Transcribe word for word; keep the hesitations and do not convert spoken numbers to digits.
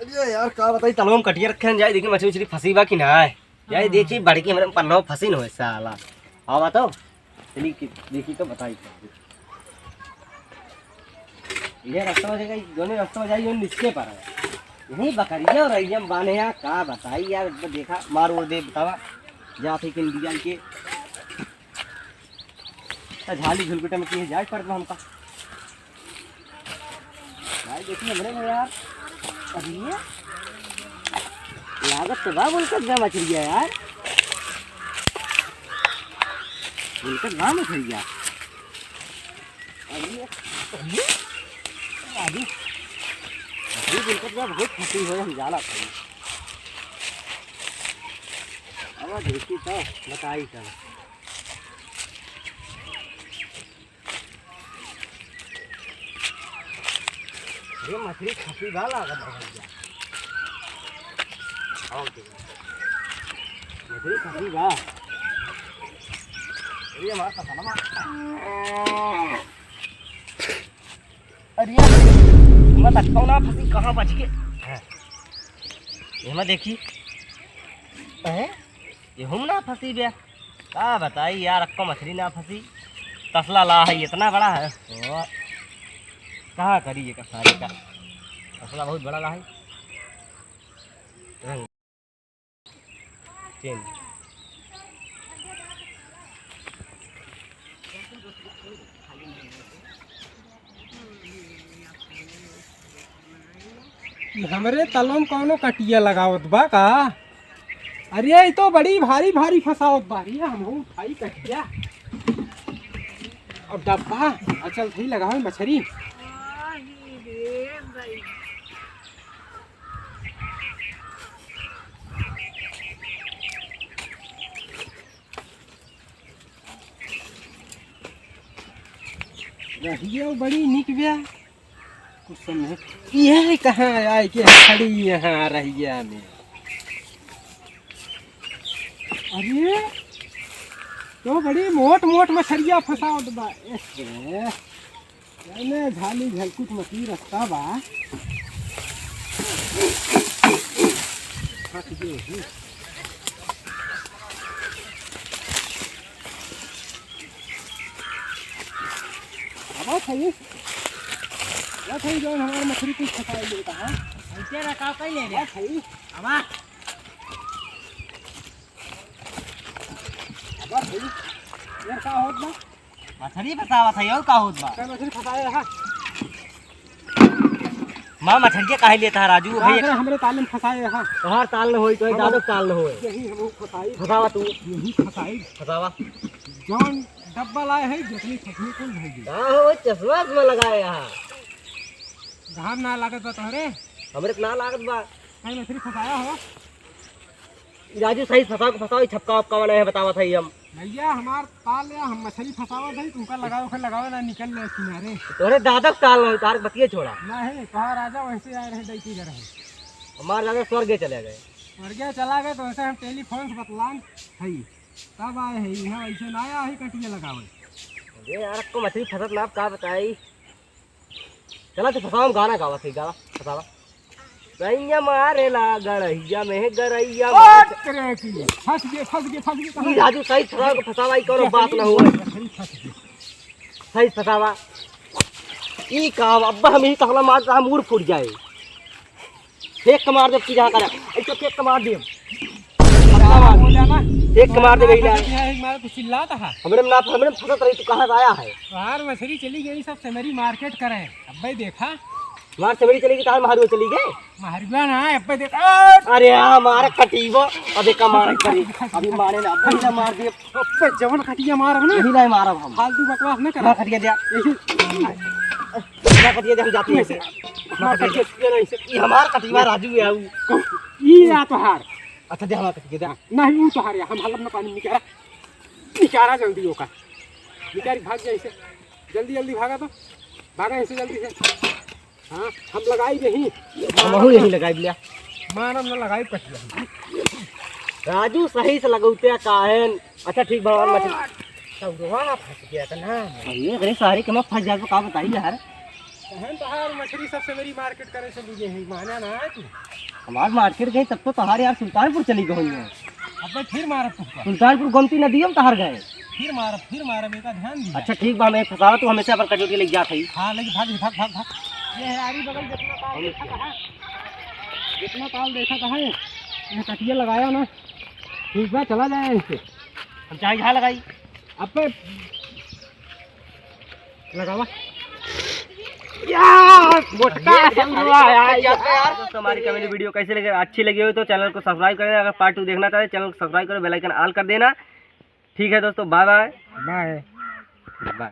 अरे यार, का बताई, तलवा में कटिया रखे हैं, जाई देखी मछरी उछरी फंसी बा कि ना है। जाई हाँ। देखी बड़की हमरे पन्ना फंसी न होए साला। आवा तो, चली कि, देखी तो बताई। ये रास्ता हो जाएगा, दोनों रास्ता हो जाएगा, ये नीचे पर है। यही बकरिया और अइया बाने हैं, का बताई यार, एक बार देखा, मार ओर दे, बतावा। जात है कि इंडिया के। त झाली झुलकुटे में किहे जाए पड़त बा हमका। भाई देखिए हमरे में यार। अरे ये लागत तो बा बोलकर बा मछरिया यार। बोलकर बा मछरिया। अरे ये, अरे ये, अरे ये बोलकर बा बहुत फंसी हो हम जाला पाई। अब देखी तो बताई तब। ये मछरी फंसी बा लागत बा भैया। आओ तो। मछरी फंसी बा। ये हमारा फंसा ना। अरे यार, मत अटकाओ ना, फंसी कहाँ बच के। हाँ। ये मत देखी। हैं? ये हम ना फंसी बे। का बताई यार, अक्को मछली ना फंसी। तसला ला है, इतना बड़ा है। ओ, कहाँ करी ये सारे का? तसला बहुत बड़ा ला है। रंग। चेन। ई हमरे तलवा में कौनो कटिया लगावत बा का? अरे, ई तो बड़ी भारी भारी फंसावत बा। अरे, हमहू उठाई कटिया। अब डब्बा, आ चल भाई लगावे मछरी। रहिया बड़ी निक बा। कुछ समझे। ये कहाँ आए के खड़ी यहाँ रहिया में? अरे, तो बड़ी मोट मोट मछरिया फंसावत बा। एहे। एने झाली झलकुट मती रस्ता बा। फंस गए ही। अब सही। अब सही जौन हमार मछरी कुछ फंसाई ले कहाँ? ऐसे रखा कहीं ले ले। अब सही। अब अब सही। यार का होत बा? मछरी फंसावत है, और का होत बा? का मछरी फंसाए रहा? माँ मछरिया काहे लेता है राजू? का भैया, करे हमरे ताल में फंसाए रहा? तोहार ताल न होई, तो हम दादो ताल न होई। यही हम फंसाई। फंसावा तू। यही फंसाई। फंसावा। जौन डब्बा लाए है, जितनी फसली कुल भर दी। का हो, चश्मा उश्मा लगाए यहाँ? घाम ना लागत बा तोहरे? हमरे त ना लागत बा। कहीं मछली फंसाया हो? राजू सही फंसाओ के फंसाओ, ई छपका वपका वाला है, बतावत है हम। भैया, हमार ताल या हम मछली फंसावत है, तुमका लगाओ, फिर लगाओ ना, निकल ले किनारे। तोरे दादा के ताल ना हो, तार बतिये छोड़ा। नहीं, कहा राजा वैसे आए रहे, डैकी घर है। हमार दादा स्वर्गे चले गए। स्वर्गे चला गए, तो वैसे हम टेलीफोन से बतलान है, तब आए हैं, यहाँ वैसे ना आया है, कटिया लगावे। अरे यार, को मछली फंसत ना, आप का बताई? चला तो फंसावा, हम गाना गावा, सही गावा, फंसावा। गैया मारेला गड़ैया में, गड़ैया ओ, मारे। तेरे की, फंस गए, फंस गए, फंस गए, कहाँ? ई राजू सही फंसावा को फंसावा, ई कोनो बात ना हुआ। सही फंस गए। सही फंसावा। ई का, अब हम ही तहला मार, हम मूड़ फूट जाए। फेंक के मार देब, सीधा करे। ऐसे फेंक के मार देब। पक्का मार। बोला ना। फेंक के मार देब, यही ना। यहाँ एक मार तो चिल्लाता है। हमरे में ना, हमरे में फंसत रही, तू कहाँ से आया है? बाहर मछली चली गई, सब सेमरी मार्केट करे। अब्बे देखा। मार सेमरी चली गई, तार महारुआ चली गए? महारुआ ना, अब्बे देखा। अरे हाँ, मारा कटीबो। अबे का मारा करी? अभी मारे ना, अब्बे ना मार दिए। अब्बे जवन कटिया मारब ना। यही ना मारब हम। फालतू बकवास ना करा। मार कटिया दिया। ऐसे ना कटिया दे, हम जाते हैं। ऐसे, ना कटिया दे। ये हमार कटिया राजू है, ऊ। ई या तोहार। अच्छा, दे, हमार कटिया दे। नहीं, ऊ तोहार या, हम हलब ना पानी निकारा। निकारा जल्दी ओका। निकारी भाग जा ऐसे। जल्दी, जल्दी भागा तो। भागा ऐसे जल्दी से। हाँ, हम लगाई यही। हमहू यही लगाई लिया। मारम ना लगाई कटिया। राजू सही से लगौते काहेन। अच्छा, ठीक बा, और मछली। सौरवा फंस गया था ना। अरे, अरे, सारे के मैं फंस जाए तो का बताई यार। बहन, तोहार मछरी सबसे मेरी मार्केट करे से लीजे है, माना ना है तू। हमार मार्केट गई तब तो तोहार यार सुल्तानपुर चली गई है। अबे फिर मारब तुमका। सुल्तानपुर गोमती नदी हम तोहार गए। फिर मारब, फिर मारब, एका ध्यान दिया। अच्छा ठीक बा, मैं फंसावा, तू हमेशा अपन कटोरी लेके जात है। हाँ, लेके भाग, भाग, भाग, भाग। ये है आरी बगल, जितना ताल देखा था, जितना ताल देखा था, ये कटिया लगाया ना, ठीक बा, चला जाए इनसे। हम चाहे यहाँ लगाई। अबे लगावा। यार, मोटका ये, ये, संगवा अरे, आया। यार। दोस्तों, हमारी कॉमेडी वीडियो कैसे लगे, अच्छी लगी हो तो चैनल को सब्सक्राइब करें, अगर पार्ट टू देखना चाहते चैनल को सब्सक्राइब करें, बेल आइकन ऑल कर देना। ठीक है दोस्तों, बाय बाय। बाय। बाय।